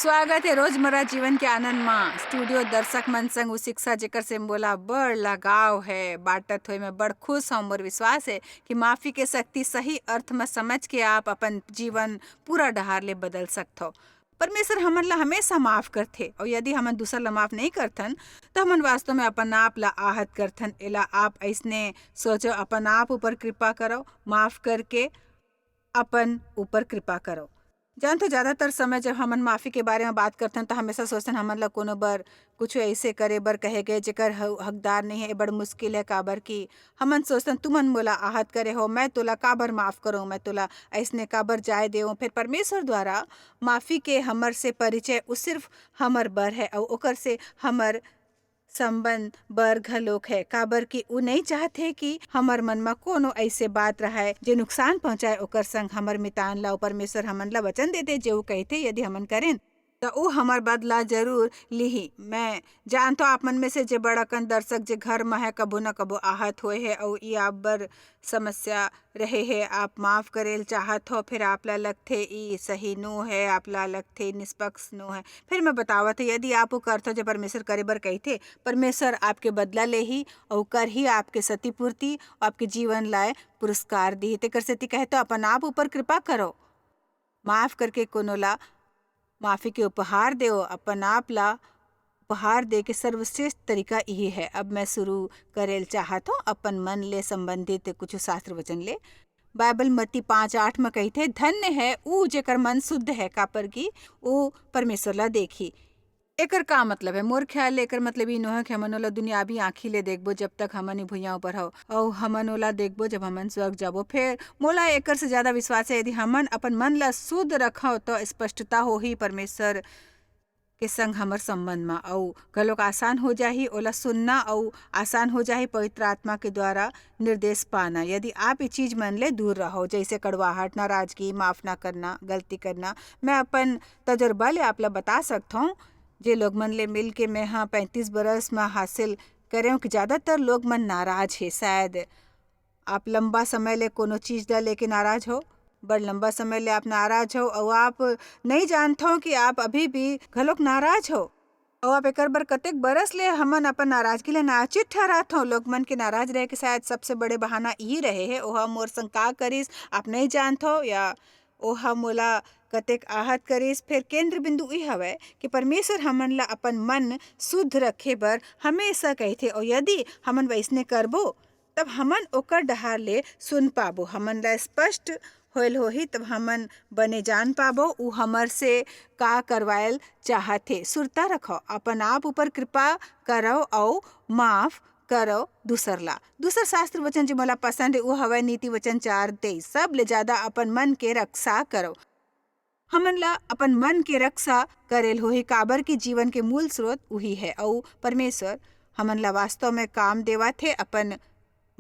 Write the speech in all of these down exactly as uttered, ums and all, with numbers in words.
स्वागत हे रोजमर्रा जीवन के आनंद मा। स्टूडियो दर्शक मन संग उ शिक्षा, जेकर से मोला बड़ लगाव हे, बांटत होय मैं बड़ खुश हूँ। मोर विश्वास हे कि माफी के शक्ति सही अर्थ म समझ के आप अपन जीवन पूरा डहार ले बदल सकथव। परमेश्वर हमन ला हमेशा माफ करथे, अउ यदि हमन दूसर ला माफ नहीं करथन, त हमन वास्तव में अपन आप ला आहत करथन। एला आप अइसने सोचो, अपन आप ऊपर कृपा करो, माफ करके अपन ऊपर कृपा करो। जानथो, ज्यादातर समय जब हमन माफी के बारे में बात करथन, त हमेशा सोचथन हमन ला कोनो बर कुछ ऐसे करे बर कहे गए, जेकर ह-, हकदार नहीं है, बड़ मुश्किल है, काबर कि हमन सोचथन, "तुमन मोला आहत करे हो, मैं तोला काबर माफ करूं, मैं तोला अइसने काबर जाय देवं?" फिर परमेश्वर द्वारा माफी के हमर से परिचय उ सिर्फ हमर बर है, अउ ओकर से हमर संबंध बर घलोक है, काबर कि उ नहीं चाहत है कि हमर मन म कोनो ऐसे बात रहय, जे नुकसान पहुंचाए ओकर संग हमर मितान ला। अउ परमेश्वर हमन ला वचन देथे, जे उ कहिथे, यदि हमन करेन, त उ हमर बदला जरूर लिही। मैं जानथो, आप मन में से जे बड़ अकन दर्शक जे घर म है, कभू न कभू आहत होए है, अउ ई आप बर समस्या रहे है, आप माफ करे ल चाहत हो, फिर आप ला लगथे ई सही नो है, आप ला लगथे निष्पक्ष नो है। फिर मैं बतावत है, यदि आप वो करथो जो परमेश्वर करे बर कहिथे, परमेश्वर आपके बदला लेही अउ करही आपके क्षतिपूर्ति, आपके जीवन लाए पुरस्कार दिही। तेकर सेती कहतो, अपन आप ऊपर कृपा करो, माफ करके कोनो ला माफी के उपहार देव, अपन आप ला उपहार दे के सर्वश्रेष्ठ तरीका इही है। अब मैं शुरू करे ल चाहत हूँ अपन मन ले संबंधित कुछ शास्त्र वचन ले। बाइबल मत्ती पाँच आठ में कहिथे, "धन्य है ऊ जेकर मन शुद्ध है, काबर कि ऊ परमेश्वर ला देखही।" एकर का मतलब है? मोर ख्याल ले एकर मतलब ई नोहे कि हमन ओला दुनियावी आँखी ले देखबो, जब तक हमन ई भुइयां ऊपर हव, अउ हमन ओला देखबो, जब हमन स्वर्ग जाबो। फेर मोला एकर से ज्यादा विश्वास है, यदि हमन अपन मन ला शुद्ध रखव, तो स्पष्टता होही परमेश्वर के संग हमर संबंध म, अउ घलोक आसान हो जाही ओला सुनना, अउ आसान हो जाही पवित्र आत्मा के द्वारा निर्देश पाना। यदि आप ये चीज मन ले दूर रहो, जैसे कड़वाहट, नाराजगी, माफ ना करना, गलती करना, मैं अपन तजुर्बा ले आप ला बता सकथौं, जे लोग मन ले मिल के मैं हा पैंतीस बरस म हासिल करेंव कि ज्यादातर लोग मन नाराज हे। शायद आप लंबा समय ले कोनो चीज ला लेके नाराज हो, बड़ लंबा समय ले आप नाराज हो, अउ आप नहीं जानथो कि आप अभी भी घलोक नाराज हो। अउ आप एकर बर कतेक बरस ले हमन अपन नाराजगी ला नाचित ठहराथो। लोग मन के नाराज रहे के शायद सबसे बड़े बहाना इही रहे हे, "ओहा मोर संग का करिस, आप नहीं जानथो," या "ओहा मोला कतेक आहत करिस।" फेर केंद्र बिंदु ई हवय कि परमेश्वर हमन ला अपन मन शुद्ध रखे बर हमेशा कहिथे, अउ यदि हमन वैसने करबो, तब हमन ओकर डहार ले सुन पाबो, हमन ला स्पष्ट होयल होही, तब हमन बने जान पाबो, उ हमर से का करवायल चाहत हे। सुरता रखो, अपन आप ऊपर कृपा करो अउ माफ करो दूसर ला। दूसर शास्त्र वचन जे मोला पसंद हे, वो हवय नीति वचन चार तेईस, "सब ले ज्यादा अपन मन के रक्षा करो।" हमन ला अपन मन के रक्षा करेल होही, काबर कि जीवन के मूल स्रोत उही है, अउ परमेश्वर हमन ला वास्तव में काम देवत हे अपन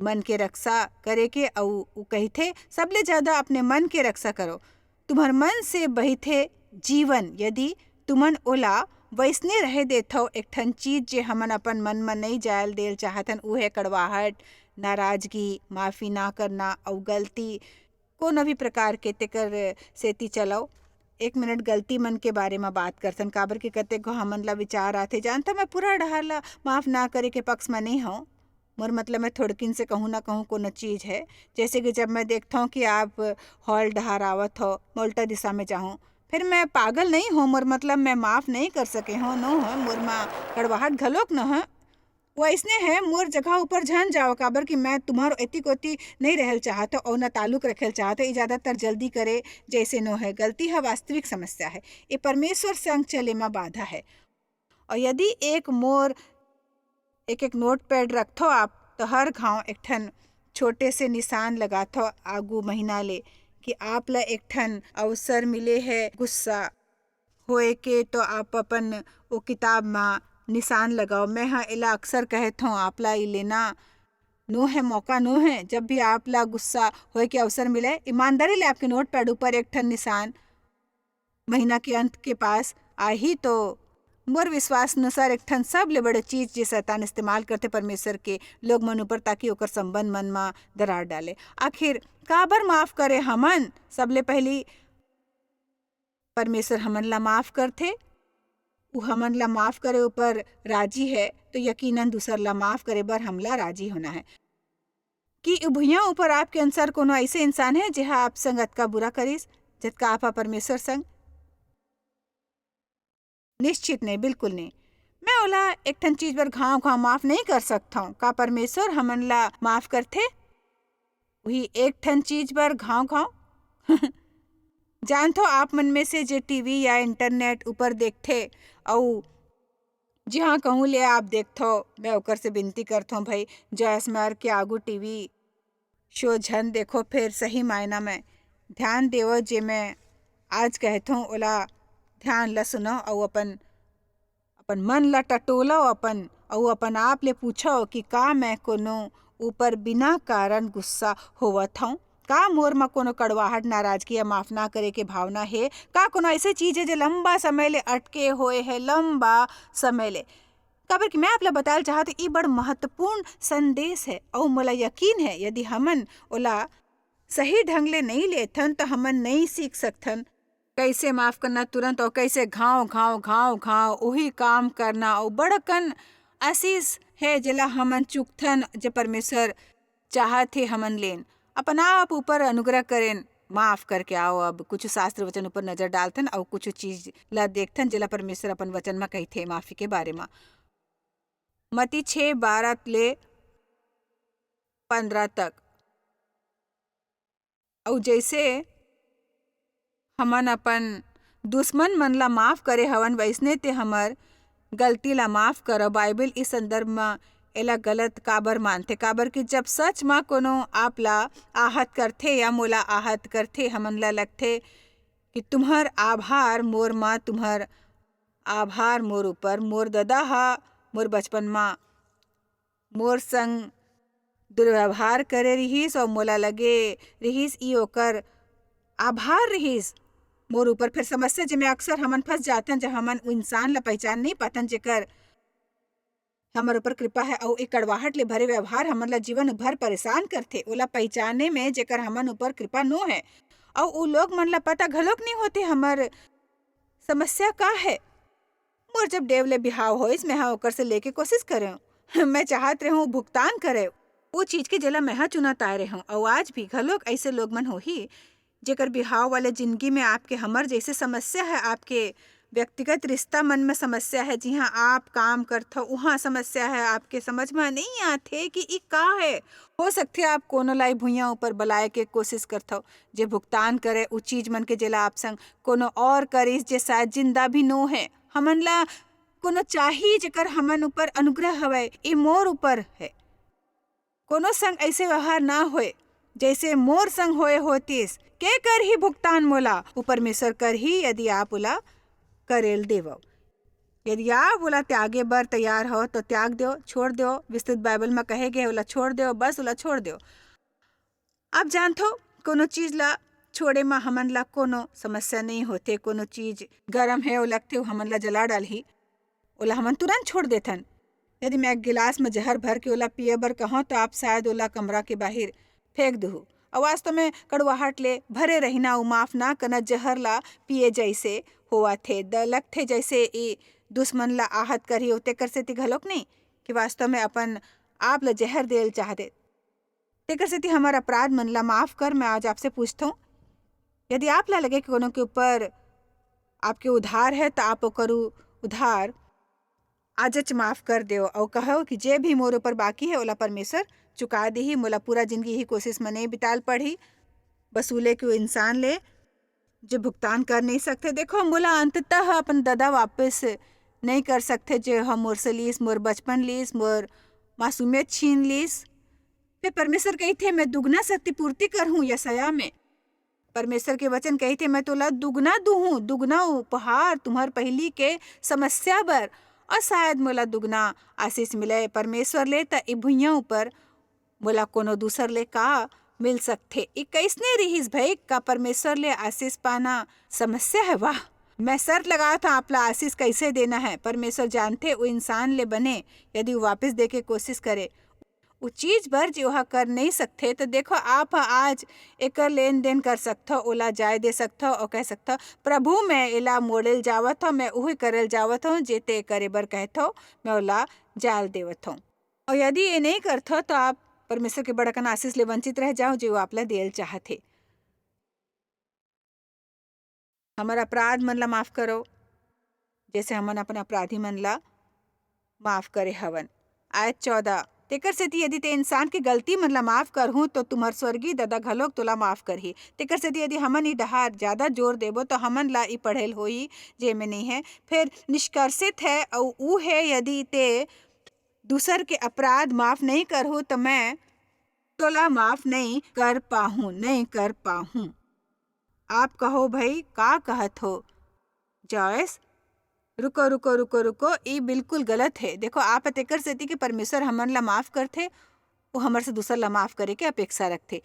मन के रक्षा करे के, अउ उ कहिथे, "सबले ज्यादा अपने मन के रक्षा करो, तुम्हर मन से बहिथे जीवन।" यदि तुमन ओला वैसने रहे देथव, एक ठन चीज जे हमन अपन मन म नई जायल देल चाहथन, उ हे कड़वाहट, नाराजगी, माफी ना करना अउ गलती, कोनो भी प्रकार के। तेकर सेती चलव एक मिनट गलती मन के बारे म बात करथन, काबर के कतेक घो हमन ला विचार आथे, जानथव, मैं पूरा डहार ला माफ ना करे के पक्ष म नई हव। मोर मतलब, मैं थोड़किन से कहूँ ना कहूँ कोनो चीज है। जैसे कि जब मैं देखथव कि आप हॉल डहार आवत हो, मैं उल्टा दिशा में जाहूँ, फिर मैं पागल नहीं हूँ, मोर मतलब, मैं माफ नहीं कर सके हूँ, नो हो, मोर मा कड़वाहट घलोक न हो। वो अइसने है, मोर जगह ऊपर झन जाओ, काबर कि मैं तुम्हार एती कोती नहीं रहल चाहत हूँ और न ताल्लुक रखल चाहत हूँ। ये ज्यादातर जल्दी करे जैसे नो है। गलती है, वास्तविक समस्या है, ये परमेश्वर संग चले मा बाधा है। और यदि एक मोर एक एक नोटपैड रखथो आप, तो हर घाव एक ठन छोटे से निशान लगाथो आगू महीना ले, कि आप ला एक ठन अवसर मिले है गुस्सा होए के, तो आप अपन वो किताब मा निशान लगाओ। मैं हा एला अक्सर कहत हूँ, आप ला ई लेना नो है, मौका नो है। जब भी आप ला गुस्सा होए के अवसर मिले, ईमानदारी ले आपके नोटपैड ऊपर एक ठन निशान महीना के अंत के पास आही, तो मोर विश्वास अनुसार एक ठन सबले बड़े चीज जे शैतान इस्तेमाल करथे परमेश्वर के लोग मन ऊपर, ताकि ओकर संबंध मन मा दरार डाले। आखिर काबर माफ करे हमन? सबले पहली परमेश्वर हमन ला माफ करथे, वो हमन ला माफ करे ऊपर राजी है, तो यकीनन दूसर ला माफ करे बर हमला राजी होना है। कि भुइयां ऊपर आपके अनुसार कोनो ऐसे इंसान है, जेहा आप संग अतका बुरा करिस, जतका आप हा परमेश्वर संग? निश्चित नहीं, बिल्कुल नहीं। मैं ओला एक ठन चीज बर घाव घाव माफ नहीं कर सकथव। का परमेश्वर हमन ला माफ करथे? वही एक ठन चीज बर घाव घाव। जानथो, आप मन में से जे टीवी या इंटरनेट ऊपर देखथे, अउ जिहां कहूं ले आप देखथो, मैं ओकर से विनती करथव, भाई, जॉयस मेयर के आगू टीवी शो झन देखो, फेर सही मायना में ध्यान देवो, जे मैं आज कहथव, ओला ध्यान ल सुनो, अउ अपन, अपन मन ल टटोलो, अपन, अउ अपन आप ले पूछो कि का मैं कोनो ऊपर बिना कारण गुस्सा होवत हव? का मोर म कोनो कड़वाहट, नाराजगी या माफ ना करे के भावना हे? का कोनो ऐसे चीज हे, जे लंबा समय ले अटके होए हे, लंबा समय ले? काबर कि मैं आप ला बताए ल चाहत हूँ, ई बड़ महत्वपूर्ण संदेश है, अउ मोला यकीन है, यदि हमन ओला सही ढंग ले नहीं लेथन, तो हमन नहीं सीख सकथन कैसे माफ करना तुरंत, और कैसे घाव, घाव, घाव, घाव उही काम करना। और बड़कन आशीष है, जेला हमन चुकथन, जे परमेश्वर चाहत हे हमन लेन। अपन आप ऊपर अनुग्रह करेन, माफ करके आओ। अब कुछ शास्त्र वचन ऊपर नजर डालथन, और कुछ चीज ला देखथन, जेला परमेश्वर अपन वचन म कहिथे माफी के बारे म। मती छः बारह ले पन्द्रह तक। अउ जैसे हमन अपन दुश्मन मन ला माफ करे हवन, वैसने ते हमर गलती ला माफ करव। बाइबल इस संदर्भ म एला गलत काबर मानथे? काबर कि जब सच म कोनो आप ला आहत करथे या मोला आहत करथे, हमन ला लगथे कि तुम्हर आभार मोर म, तुम्हर आभार मोर ऊपर, मोर ददा ह मोर बचपन म मोर संग दुर्व्यवहार करे रिहिस और मोला लगे रिहिस, ई ओकर आभार रिहिस मोर ऊपर। फिर समस्या जेमे अक्सर हमन फंस जाथन, जब हमन उ इंसान ला पहचान नहीं पाथन, जेकर हमर ऊपर कृपा है, अउ एक कड़वाहट ले भरे व्यवहार हमन ला जीवन भर परेशान करथे, ओला पहचाने में जेकर हमन ऊपर कृपा नो है, अउ उ लोग मन ला पता घलोक नहीं होथे हमर समस्या का है। मोर जब डेव ले बिहाव होइस, मैं हा ओकर से लेके कोशिश करेंव। मैं चाहत रहेंव भुगतान करे वो चीज के, जेला मैं हा चुनत आए रहेंव। अउ आज भी घलोक ऐसे लोग मन होही, जेकर बिहाव वाले जिंदगी में आपके हमर जैसे समस्या है, आपके व्यक्तिगत रिश्ता मन में समस्या है, जिहां आप काम करथव, उहां समस्या है, आपके समझ में नहीं आथे कि ई का है। हो सकथे आप कोनो लाई भुइयां ऊपर बलाए के कोशिश करथव, जे भुगतान करे उ चीज मन के, जेला आप संग कोनो और करिस, जे शायद जिंदा भी नो है। हमन ला कोनो चाही, जेकर हमन ऊपर अनुग्रह हवय, ए मोर ऊपर है। कोनो संग ऐसे व्यवहार ना होए, जैसे मोर संग होए होतिस। के करही भुगतान मोला? उ परमेश्वर करही, यदि आप ओला करेल देवव। यदि आप ओला त्यागे बर तैयार हो, तो त्याग दो, छोड़ दो। विस्तृत बाइबल में कहे गए, ओला छोड़ दो, बस ओला छोड़ दो। आप जानथो, कोनो चीज ला छोड़े म हमन ला कोनो समस्या नहीं होथे। कोनो चीज गरम है, वो लगथे, वो हमन ला जला डालही, ओला हमन तुरंत छोड़ देथन। यदि मैं एक गिलास में जहर भर के ओला पिए बर कहूँ, तो आप शायद ओला कमरा के बाहर फेंक दुहू। और वास्तव में कड़वाहट ले भरे रहिना, उ माफ ना करना, जहर ला पिए जैसे होवत हे, द लगथे जैसे ई दुश्मन ला आहत करही, ओ तेकर सेती घलोक नहीं कि वास्तव में अपन आप ला जहर देल चाहते। तेकर सेती हमर अपराध मन ला माफ कर। मैं आज आपसे पूछथों, यदि आप ला लगे कि कोनो के ऊपर आपके उधार है, तो आप ओकर उ-, उधार आजच माफ कर देव, अउ कहो कि जे भी मोर ऊपर बाकी है, ओला परमेश्वर चुका देही। मोला पूरा जिंदगी यही कोशिश में नहीं बिताल पड़ही वसूले के, वो इंसान ले जो भुगतान कर नहीं सकथे। देखो, मोला अंततः अपन ददा वापस नहीं कर सकथे, जे ह मोर से लीस, मोर बचपन लीस, मोर मासूमियत छीन लीस। फिर परमेश्वर कहिथे, "मैं दुगना शक्ति पूर्ति करहूँ।" यशायाह में परमेश्वर के वचन कहिथे, "मैं तोला दुगना दूहूँ, दुगना उपहार तुम्हर पहिली के समस्या बर, और शायद मोला दुगना आशीष मिले परमेश्वर ले, त ए भुइयां ऊपर मोला कोनो दूसर ले का मिल सकथे?" ई कइसने रिहिस भई? का परमेश्वर ले आशीष पाना समस्या है? वाह, मैं शर्त लगावत हूँ, आप ला आशीष कैसे देना है। परमेश्वर जानथे वो इंसान ले बने, यदि वो वापस दे के कोशिश करे, उ चीज बर जे ओहा कर नहीं सकथे, तो देखो, आप ह आज एकर लेन देन कर सकथव, ओला जाय दे सकथव अउ कह सकथव, "प्रभु, मैं एला मोड़े ल जावत हव, मैं उही करे ल जावत हव, जे ते करे बर कहथव, मैं ओला जाय ल देवत हव।" अउ यदि ये नहीं करथव, तो आप परमेश्वर के बड़ अकन आशीष ले वंचित रह जाओ, जे वो आप ला देल चाहत हे। हमर अपराध मन ला माफ करो, जैसे हमन अपन अपराधी मन ला माफ करे हवन। आयत चौदह, तेकर सेती यदि ते इंसान के गलती मन ला माफ करहूं, तो तुम्हर स्वर्गीय ददा घलोक तोला माफ करही। तेकर सेती यदि हमन ई डहार ज्यादा जोर देबो, तो हमन ला ई पढ़े ल होही, जेमे नहीं है। फिर निष्कर्षित है, अउ ऊ है, यदि ते दूसर के अपराध माफ नहीं करहू, तो मैं तोला माफ नहीं कर पाहूं, नहीं कर पाहूं। आप कहो, "भाई, का कहत हो, जॉयस?" रुको, रुको, रुको, रुको, ई बिल्कुल गलत है। देखो, आप ह तेकर सेती कि परमेश्वर हमन ला माफ करथे, वो हमर से दूसर ला माफ करे के अपेक्षा रखथे।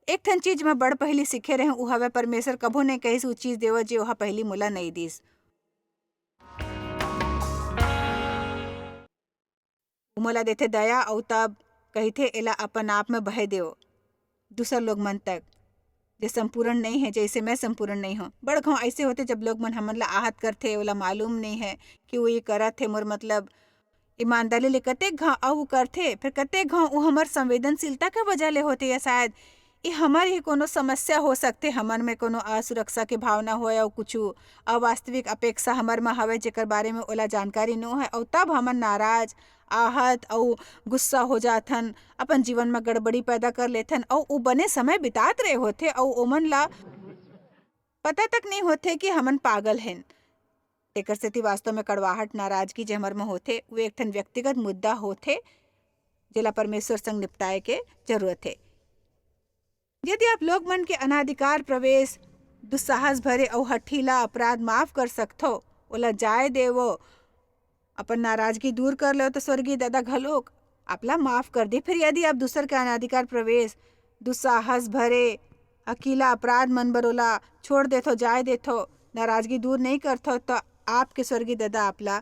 एक ठन चीज मैं बड़ पहिली सीखे रहें, उ हवय, परमेश्वर कभू नहीं कहिस, "उ चीज देवो, जे ओहा पहिली मोला नहीं दीस।" उ मोला देथे दया, अउ तब कहिथे, "एला अपन आप में बहे देव दूसर लोग मन तक, जे संपूर्ण नहीं है, जैसे मैं संपूर्ण नहीं हूँ।" बड़ घाव ऐसे होथे, जब लोग मन हमन ला आहत करथे, ओला मालूम नहीं है कि वो ये करत हे, मोर मतलब ईमानदारी ले कतेक घाव अउ करथे, फिर कतेक घाव वो हमर संवेदनशीलता के वजह ले होथे, या शायद ये हमर ही कोनो समस्या हो सकथे, हमर में कोनो असुरक्षा के भावना होय, अउ कुछु अवास्तविक अपेक्षा हमर में हवे, जेकर बारे में ओला जानकारी नो है, अउ तब हमन नाराज, आहत अउ गुस्सा हो जाथन, अपन जीवन में गड़बड़ी पैदा कर लेथन, अउ उ बने समय बितात रहे होथे, अउ ओमन ला पता तक नहीं होथे कि हमन पागल हन। तेकर सेती वास्तव में कड़वाहट, नाराजगी जे हमर में होथे, वो एक ठन व्यक्तिगत मुद्दा होथे, जेला परमेश्वर संग निपटाए के जरूरत हे। यदि आप लोग मन के अनाधिकार प्रवेश, दुस्साहस भरे अउ हठीला अपराध माफ कर सकथो, ओला जाय देवो, अपन नाराजगी दूर कर लो, तो स्वर्गीय दादा घलोक आपला माफ कर दे। फिर यदि आप दूसर के अनाधिकार प्रवेश, दुस्साहस भरे, हठीला अपराध मन बर ओला छोड़ देथो, जाय देथो, नाराजगी दूर नहीं करथो, तो आपके स्वर्गीय दादा आपला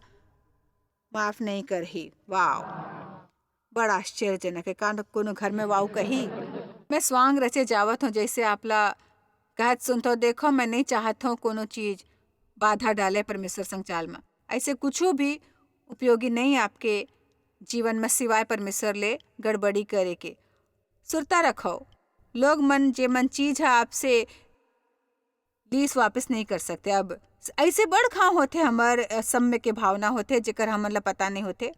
माफ नहीं करही। वाओ, बड़ा आश्चर्यजनक है। का कोनो घर में वाओ कही? मैं स्वांग रचे जावत हूँ, जैसे आपला कहत सुनत हूँ, देखो, मैं नहीं चाहत हूँ कोनो चीज बाधा डाले परमेश्वर संग चाल में। ऐसे कुछ भी उपयोगी नहीं आपके जीवन में, सिवाय परमेश्वर ले गड़बड़ी करे के। सुरता रखो, लोग मन, जे मन चीज है आपसे लीस, वापस नहीं कर सकते। अब ऐसे बड़ घाव होथे, हमर असम्य के भावना होथे, जेकर हमन ला पता नहीं होथे।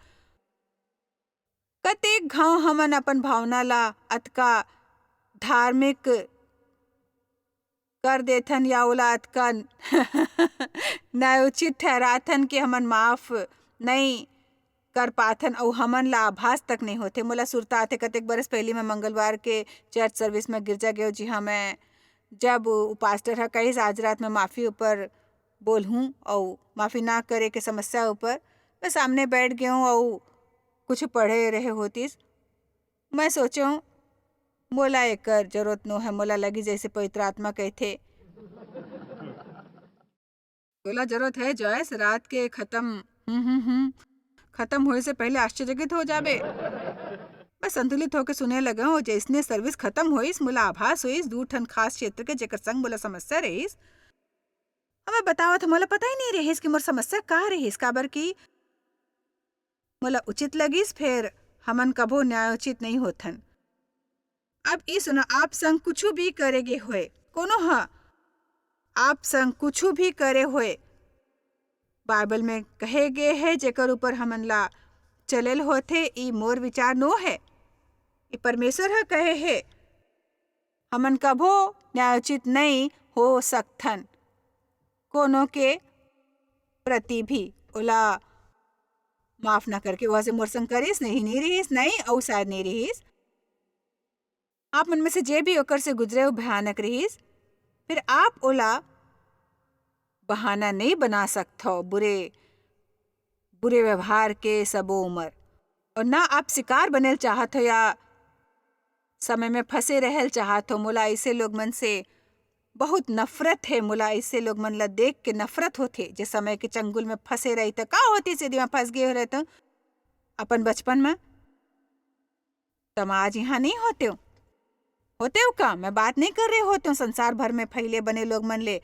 कतेक घाव हमन अपन भावना ला अतका धार्मिक कर देथन या ओला अतका न्यायोचित ठहराथन कि हमन माफ नहीं कर पाथन, अउ हमन ला आभास तक नहीं होथे। मोला सुरता आथे, कतेक बरस पहिली मैं मंगलवार के चर्च सर्विस में गिरजा गेव, जिहां मैं जब उ पास्टर ह कहिस, "आज रात में माफी ऊपर बोलहूं अउ माफी ना करे के समस्या ऊपर," मैं सामने बैठ गेहूं अउ कुछ पढ़े रहे होतिस। मैं सोचेंव, "मोला एकर जरूरत नो है।" मोला लगी जैसे पवित्र आत्मा कहथे, "तोला जरूरत है, जॉयस, रात के खत्म, हम्म, हम्म, हम्म, खत्म होए से पहले आश्चर्यचकित हो जाबे।" मैं संतुलित होके सुने लगे हूँ। जैसने सर्विस खत्म होइस, मोला आभास होइस दू ठन खास क्षेत्र के, जेकर संग मोला समस्या रहिस। अब मैं बतावत हूँ, मोला पता ही नहीं रहिस कि मोर समस्या का रहिस, काबर कि मोला उचित लगिस, फेर हमन कभो न्यायोचित नहीं होथन। अब ई सुनो, आप संग कुछु भी करे गे होए, कोनो ह आप संग कुछु भी करे होए, बाइबल में कहे गे हे, जेकर ऊपर हमन ला चले ल होथे, ई मोर विचार नो हे, ई परमेश्वर ह कहे हे। हमन कभो न्यायोचित नहीं हो सकथन कोनो के प्रति भी, ओला माफ ना करके, ओहा से मोर संग करिस नहीं, नहीं रहिस, नहीं, अउ शायद नहीं रहिस। आप मन में से जे भी ओकर से गुजरे, वो भयानक रहिस। फिर आप ओला बहाना नहीं बना सकथव बुरे, बुरे व्यवहार के सबो उमर। और ना आप शिकार बने ल चाहत हो या समय में फंसे रहे ल चाहत हो। मोला ऐसे लोग मन से बहुत नफरत है, मोला ऐसे लोग मन ला देख के नफरत होथे, जे समय के चंगुल में फंसे रही। त का होतिस यदि मैं फंस गए रहे तो अपन बचपन में? त मैं आज यहाँ नहीं होते हूँ। होते हो का? मैं बात नहीं कर रहे होते हूँ संसार भर में फैले बने लोग मन ले।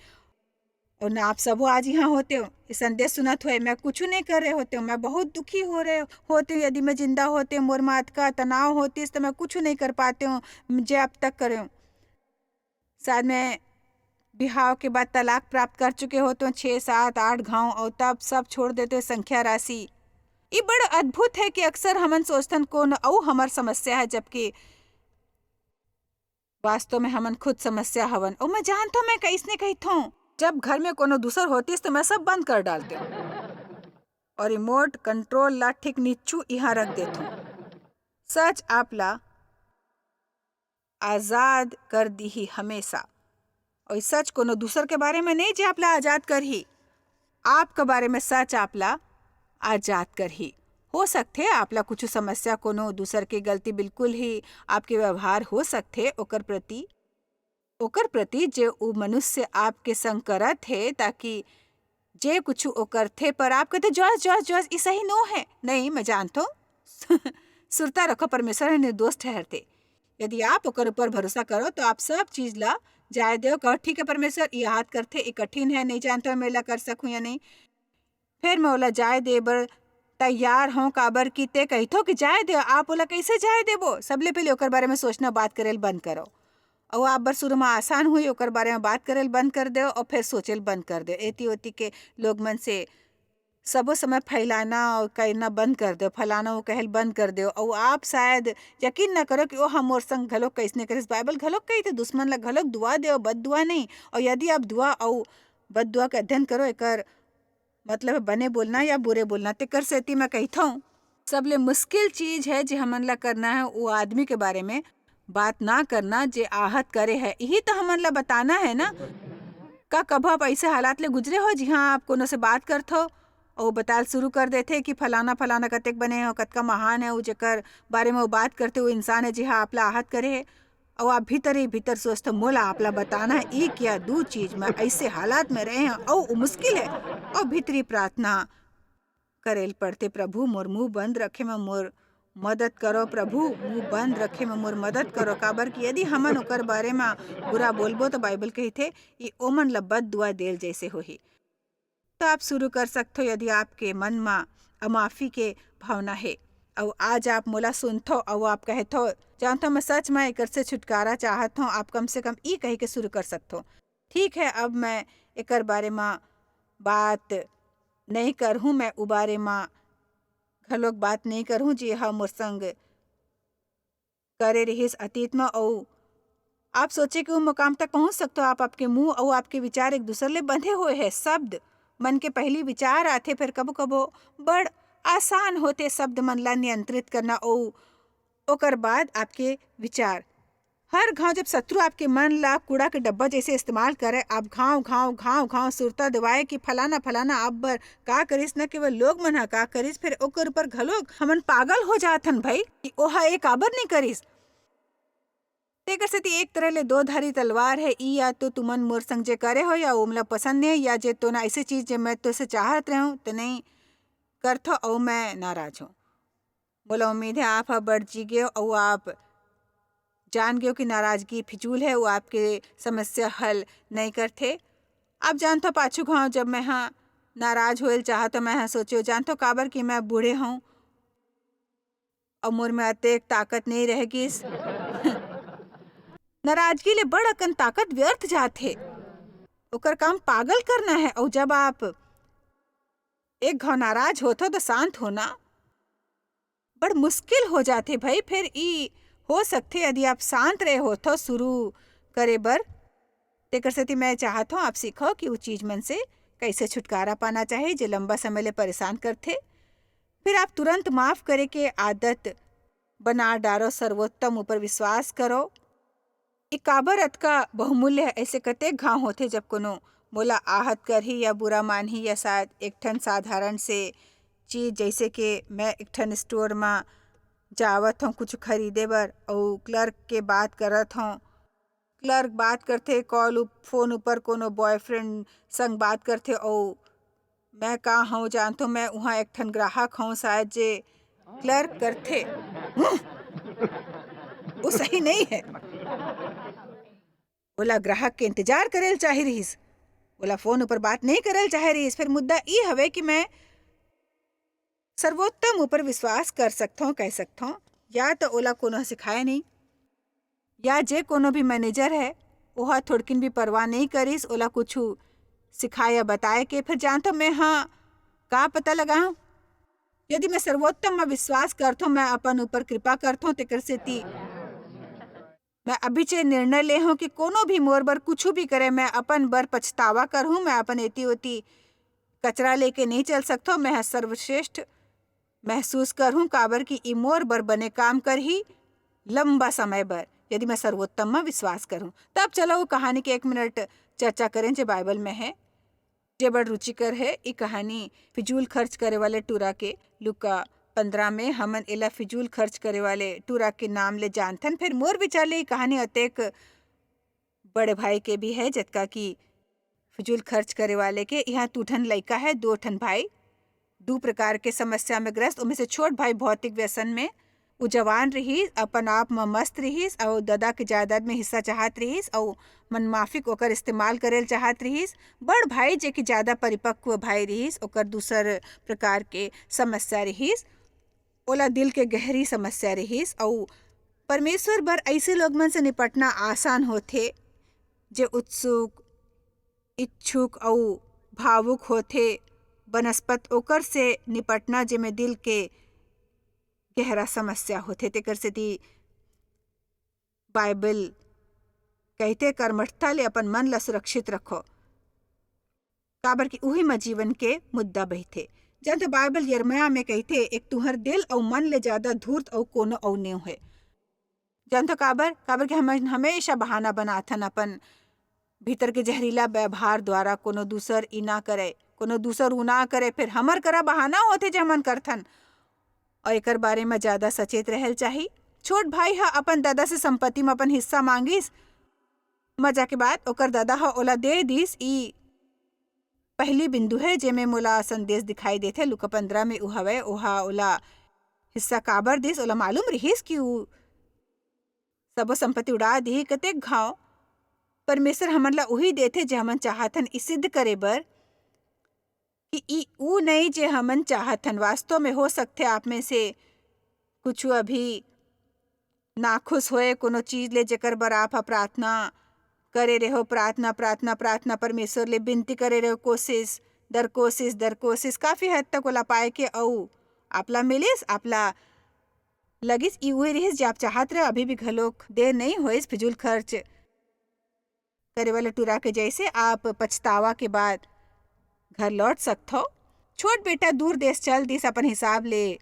और ना आप सबो आज यहाँ होते हो, ये संदेश सुनत हुए, मैं कुछ नहीं कर रहे होते हूँ। मैं बहुत दुखी हो रहे होते हूँ। यदि मैं जिंदा होते हूँ, मोर मात का तनाव होतीस, तो मैं कुछ नहीं कर पाते हूँ, जे अब तक करे हूँ। शायद मैं बिहाव के बाद तलाक प्राप्त कर चुके होते हूँ, छः, सात, आठ घाव, और तब सब छोड़ देते संख्या राशि। ये बड़ अद्भुत है कि अक्सर हमन सोचथन, कौन अऊ हमर समस्या है, जबकि वास्तव में हमन खुद समस्या हवन। और मैं जानता हूँ, मैं कैसने कहता हूँ, जब घर में कोनो दूसर होतीस, तो मैं सब बंद कर डालते हूँ और रिमोट कंट्रोल ला ठीक नीचू यहाँ रख देता हूँ। सच आप ला आजाद कर दीही हमेशा। और सच कोनो दूसर के बारे में नहीं, जे आप ला आजाद करही, आपके बारे में सच आप ला आजाद करही। हो सकथे आप ला कुछ समस्या, कोनो दूसर के गलती बिल्कुल ही आपके व्यवहार हो सकथे ओकर प्रति, ओकर प्रति जे उ मनुष्य आपके संग करत हे, ताकि जे कुछ ओ करथे, पर आप कहते, "जॉस, जॉस, जॉस, ई सही नो है।" नहीं, मैं जानत हूँ। सुरता रखो, परमेश्वर ह निर्दोष ठहरथे। यदि आप ओकर ऊपर भरोसा करो, तो आप सब चीज ला जाय देव, कहो, "ठीक है परमेश्वर, ई हाथ करथे, ई कठिन है, नहीं जानत हूँ मैं एला कर सकूँ या नहीं।" फिर मैं ओला जाय दे बर तैयार हूँ, काबर कि ते कहिथो कि जाय दे, आप ओला कैसे जाय देबो? सबले पहले ओकर बारे में सोचना, बात करेल बंद करो। अउ आप बर शुरू में आसान हुई, ओकर बारे में बात करेल बंद कर देव और फिर सोचेल बंद कर देव। एती ओती के लोग मन से सबो समय फैलाना और कहना बंद कर देव, फैलाना वो कहल बंद कर देव। अउ आप शायद यकीन ना करो कि ओ हम मोर संग घलोक कैसने करिस। बाइबल घलोक कही थे, "दुश्मन ला घलोक दुआ देव, बद दुआ नहीं।" और यदि आप दुआ अउ बद दुआ के अध्ययन करो, एकर मतलब है बने बोलना या बुरे बोलना। तेकर सेती मैं कहिथौं, सबले मुश्किल चीज है जे हमन ला करना है, वो आदमी के बारे में बात ना करना जे आहत करे है। यही तो हमन ला बताना है ना। का कभो आप ऐसे हालात ले गुजरे हो, जिहाँ आप कोनो से बात करथो और बताल शुरू कर देथे कि फलाना फलाना कतेक बने हो, कतका महान है, वो जेकर बारे में वो बात करथे, वो इंसान है जिहाँ आप ला आहत करे है, और आप भीतर ही भीतर सोचथो, "मोला आप ला बताना है, एक या दू चीज मैं ऐसे हालात में रहे हूँ, और वो मुश्किल है।" और भीतरी प्रार्थना करेल पड़थे, "प्रभु, मोर मुंह बंद रखे में मोर मदद करो, प्रभु, मुंह बंद रखे में मोर मदद करो।" काबर कि यदि हमन ओकर बारे में बुरा बोलबो, तो बाइबल कहिथे, "ये ओमन ला बद दुआ देल जैसे होही।" तो आप शुरू कर सकथो, यदि आपके मन मा अमाफी के भावना हे, अउ आज आप मोला सुनथो अउ आप कहथो, "जानथो, मैं सच में एकर से छुटकारा चाहत हूँ," आप कम से कम ई कह के शुरू कर सकथो, "ठीक है, अब मैं एकर बारे मा बात नहीं करहूँ, मैं उ बारे मा घलोक बात नहीं करहूँ, जे ह मोर संग करे रिहिस अतीत म।" अउ आप सोचे कि वो मुकाम तक पहुंच सकथो। आप, आपके मुंह अउ आपके विचार एक दूसर ले बंधे हुए है। शब्द मन के पहली विचार आथे, फिर कबो कबो बड़ आसान होथे शब्द मन ला नियंत्रित करना। अउ ओकर बाद आपके विचार, हर घाव जब शत्रु आपके मन ला कूड़ा के डब्बा जैसे इस्तेमाल करे, आप घाव घाव घाव घाव सुरता देवाए कि फलाना फलाना आप बर का करिस, न केवल लोग मन ह का करिस, फिर ओकर ऊपर घलोक हमन पागल हो जाथन भाई कि ओहा ए काबर नहीं करिस। तेकर सेती एक तरह ले दो धारी तलवार है, ई या तो तुमन मोर संग जे करे हो या ओमला पसंद नहीं, या जे तोना ऐसे चीज जे मैं तोसे चाहत रहूं ते नहीं करथो, अउ मैं नाराज हूं। मोला उम्मीद है आप ह बड़ जी गेव अउ आप जान गेव कि नाराजगी फिजूल है, वो आपके समस्या हल नहीं करथे। आप जानथो पाछू घाव जब मैं हा नाराज होएल चाहत, तो मैं हा सोचेव, जानथो काबर कि मैं बूढ़े हूं अउ मोर में अतेक ताकत नहीं रह गिस। नाराजगी ले बड़ अकन ताकत व्यर्थ जाथे। ओकर काम पागल करना है। अउ जब आप एक घाव नाराज होथो, तो शांत होना बड़ मुश्किल हो जाथे भाई। फिर ई हो सकथे, यदि आप शांत रहे होथो शुरू करे बर, तेकर सेती मैं चाहत हूँ आप सीखो कि वो चीज मन से कैसे छुटकारा पाना चाहिए, जे लंबा समय ले परेशान करथे। फिर आप तुरंत माफ करे के आदत बना डारो, सर्वोत्तम ऊपर विश्वास करो। ये काबर अतका बहुमूल्य है? ऐसे कतेक घाव होथे, जब कोनो मोला आहत करही या बुरा मानही, या शायद एक ठन साधारण से चीज, जैसे कि मैं एक ठन स्टोर म जावत हूँ कुछ खरीदे बर, अउ क्लर्क के बात करत हूँ। क्लर्क बात करथे, कॉल उप-, फोन ऊपर कोनो बॉयफ्रेंड संग बात करथे, अउ मैं का हूँ जानथो, मैं उहाँ एक ठन ग्राहक हूँ शायद, जे क्लर्क करथे। वो सही नहीं है। ओला ग्राहक के इंतजार करेल चाही रहिस, ओला फोन ऊपर बात नहीं करेल चाहे रहिस। फिर मुद्दा ई हवे कि मैं सर्वोत्तम ऊपर विश्वास कर सकथों, कह सकथों, या तो ओला कोनो ह सिखाए नहीं, या जे कोनो भी मैनेजर है, ओहा थोड़किन भी परवाह नहीं करिस, ओला कुछु सिखाए या बताए के। फिर जानथो मैं हाँ का पता लगाऊं? यदि मैं सर्वोत्तम म विश्वास करथों, मैं अपन ऊपर कृपा करथों, तेकर सेती मैं अभी चे निर्णय ले हूं कि कोनो भी मोर बर कुछु भी करे, मैं अपन बर पछतावा करहूं, मैं अपन एती ओती कचरा लेके नहीं चल सकथों, मैं ह सर्वश्रेष्ठ महसूस करहूं, काबर कि ई मोर बर बने काम करही लंबा समय बर, यदि मैं सर्वोत्तम म विश्वास करहूं। तब चलो वो कहानी के एक मिनट चर्चा करें, जे बाइबल में है, जे बड़ रुचिकर है। ई कहानी फिजूल खर्च करे वाले टूरा के। लूका पंद्रह में हमन एला फिजूल खर्च करे वाले टूरा के नाम ले जानथन। फिर मोर विचार ले ई कहानी अतेक बड़े भाई के भी है, जतका कि फिजूल खर्च करे वाले के। यहाँ दू ठन लइका है, दो ठन भाई, दू प्रकार के समस्या में ग्रस्त। ओमे से छोट भाई भौतिक व्यसन में, उ जवान रहिस, अपन आप म मस्त रहिस, अउ ददा के जायदाद में हिस्सा चाहत रहिस, अउ मनमाफिक ओकर इस्तेमाल करेल चाहत रहिस। बड़ भाई, जे कि ज्यादा परिपक्व भाई रहिस, ओकर दूसर प्रकार के समस्या रहिस, ओला दिल के गहरी समस्या रहिस, अउ परमेश्वर बर अइसे लोग मन से निपटना आसान होथे, जे उत्सुक, इच्छुक अउ भावुक होथे, बनस्पत ओकर से निपटना, जेमे दिल के गहरा समस्या होथे। तेकर सेती बाइबल कहिथे, "कर्मठता ले अपन मन ला सुरक्षित रखो, काबर कि उही म जीवन के मुद्दा बहिथे।" जब तो बाइबल यिर्मयाह में कहिथे, "एक तुंहर दिल अउ मन ले ज्यादा धूर्त अउ कोनो अउ नेव हे।" जानथो काबर? काबर कि हमन हमेशा बहाना बनाथन अपन भीतर के जहरीला व्यवहार द्वारा, कोनो दूसर ई ना करे, कोनो दूसर ऊ ना करे, फिर हमर करा बहाना होथे जे हमन करथन। और एकर बारे में ज्यादा सचेत रहल चाही। छोट भाई ह अपन दादा से संपत्ति में अपन हिस्सा मांगिस, मजा के बात ओकर दादा ह ओला दे दिस। ई पहली बिंदु है जेमे मोला संदेश दिखाई देथे। लूका पंद्रह में उ हवय, ओहा ओला हिस्सा काबर दिस, ओला मालूम रिहिस कि उ सबो संपत्ति उड़ा दिही। कतेक घाव परमेश्वर हमन ला उही देथे जे हमन चाहथन, ई सिद्ध करे बर कि ई ऊ नहीं जे हमन चाहथन। वास्तव में हो सकथे आप में से कुछ अभी नाखुश होए कोनो चीज ले, जेकर बर आप ह प्रार्थना करे रहो, प्रार्थना, प्रार्थना, प्रार्थना, परमेश्वर ले बिनती करे रहो, कोशिश दर कोशिश दर कोशिश, काफी हद तक ओला पाए के अऊ आप ला मिलिस, आप ला लगिस, ई उहे रिहिस जे आप चाहत रहे, अभी भी घलोक देर नहीं होइस फिजूल खर्च करे वाला टुरा के जैसे आप पछतावा के बाद घर लौट सकथो। छोट बेटा दूर देश चल दिस अपन हिसाब ले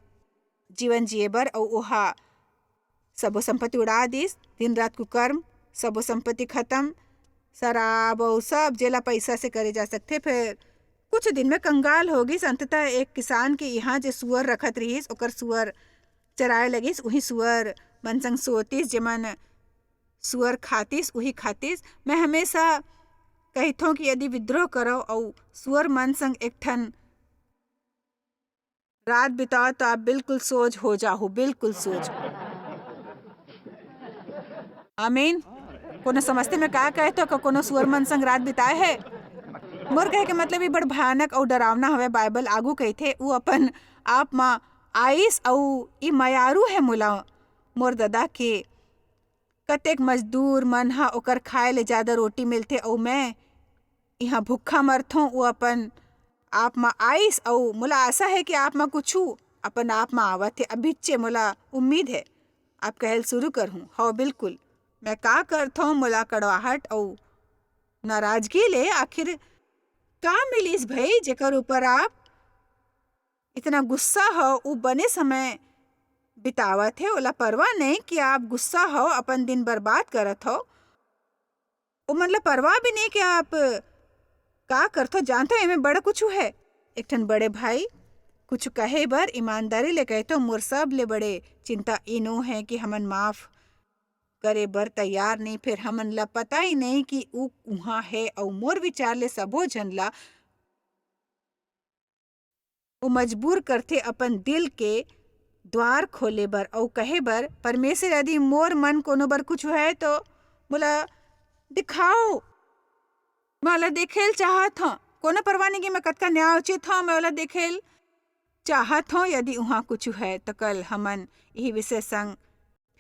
जीवन जिए बर, अउ ओहा सबो संपत्ति उड़ा दिस। दिन रात कुकर्म, सबो संपत्ति खत्म, शराब अउ सब जेला पैसा से करे जा सकथे। फिर कुछ दिन में कंगाल हो गिस। अंततः एक किसान के इहाँ जे सुअर रखत रिहिस, ओकर सुअर चराए लगिस। उही सुअर मन संग सोतिस, जेमन सुअर खातिस, उही खातिस। मैं हमेशा कहिथों कि यदि विद्रोह करव अउ सुअर मन संग एक ठन रात बिताओ, तो आप बिल्कुल सोझ हो जाहू, बिल्कुल सोझ। आमीन। कोनो समझते मैं का कहथों? का कोनो सुअर मन संग रात बिताए है? मोर कहे के मतलब, ई बड़ भयानक अउ डरावना हवे। बाइबल आगू कहिथे, "ऊ अपन आप म आइस अउ ई मयारू है मोला, मोर ददा के कतेक मजदूर मन ह ओकर खाए ले जादा रोटी मिलथे अउ मैं इहाँ भूखा मरथों।" ऊ अपन आप म आइस अउ मोला आशा है कि आप म कुछु अपन आप म आवत हे। अभिच्चे मोला उम्मीद है आप कहल शुरू करहूँ, "हव, बिल्कुल, मैं का करथों?" मोला कड़वाहट अउ नाराजगी ले आखिर का मिलिस भई, जेकर ऊपर आप इतना गुस्सा हो? ऊ बने समय बितावत हे, ओला परवाह नहीं कि आप गुस्सा हो, अपन दिन बर्बाद करत हो। ओमन ला परवाह भी नहीं कि आप का करथो। जानथो, एमे बड़ा कुछु है। एक ठन बड़े भाई कुछु कहे बर ईमानदारी ले कहथो, "मोर सब ले बड़े चिंता इनो है कि हमन माफ करे बर तैयार नहीं, फिर हमन ला पता ही नहीं कि ऊ उहाँ है, अउ मोर विचार ले सबो झन ला वो मजबूर करथे अपन दिल के द्वार खोले बर अउ कहे बर, "परमेश्वर, यदि मोर मन कोनो बर कुछ है, तो मोला दिखाओ, मैं ओला देखे ल चाहत हौं।" कोनो परवाह नहीं कि मैं कतका न्यायोचित हौं, मैं ओला देखे ल चाहत हौं। यदि उहाँ कुछ है, तो कल हमन यही विषय संग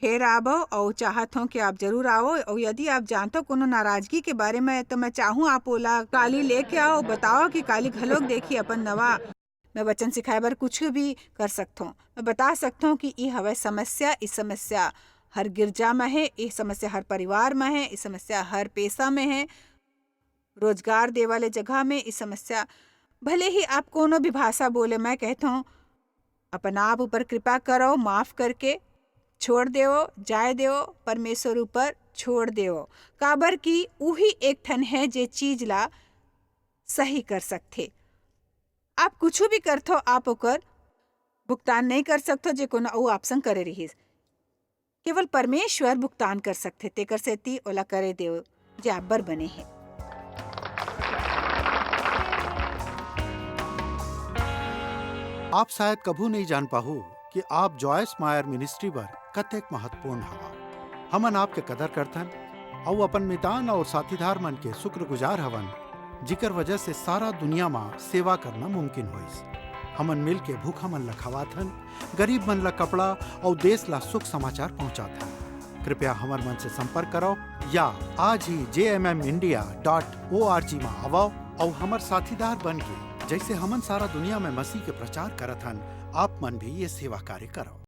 फेर आबो, अउ चाहत हौं कि आप जरूर आओ। अउ यदि आप जानत हो कोनो नाराजगी के बारे में, तो मैं चाहूँ आप ओला काली लेके आओ, बताओ कि काली घलोक देखी अपन नवा। मैं वचन सिखाए बर कुछ भी कर सकत हौं। मैं बता सकत हौं कि ई हवय समस्या, ई समस्या हर गिरजा में है, ई समस्या हर परिवार में है, ई समस्या हर पेशा में है, रोजगार दे वाले जगह में ई समस्या। भले ही आप कोनो भी भाषा बोले, मैं कहत हौं, अपन आप ऊपर कृपा करो, माफ करके छोड़ देओ, जाए देओ, परमेश्वर ऊपर छोड़ देओ, काबर कि उही एक ठन है जे चीज ला सही कर सकथे। आप कुछ भी करथो, आप ओकर भुगतान नहीं कर सकथो जे कोनो अऊ आप संग करे रिहिस। केवल परमेश्वर भुगतान कर सकथे, तेकर सेती ओला करे देओ जे आप बर बने हे। आप शायद कभू नहीं जान पाहू कि आप जॉयस मायर मिनिस्ट्री बर कतेक महत्वपूर्ण हवा। हमन आपके कदर करथन अउ अपन मितान अउ साथीदार मन के शुक्रगुजार हवन, जिकर वजह से सारा दुनिया म सेवा करना मुमकिन होइस। हमन मिल के भूखा मन ल खवाथन, गरीब मन ल कपड़ा अउ देश ल सुख समाचार पहुंचाथन। कृपया हमर मन से संपर्क करो या आज ही J M M India dot O R G म आवव अउ हमर साथीदार बन के, जैसे हमन सारा दुनिया में मसीह के प्रचार करत हन, आप मन भी ये सेवा कार्य करो।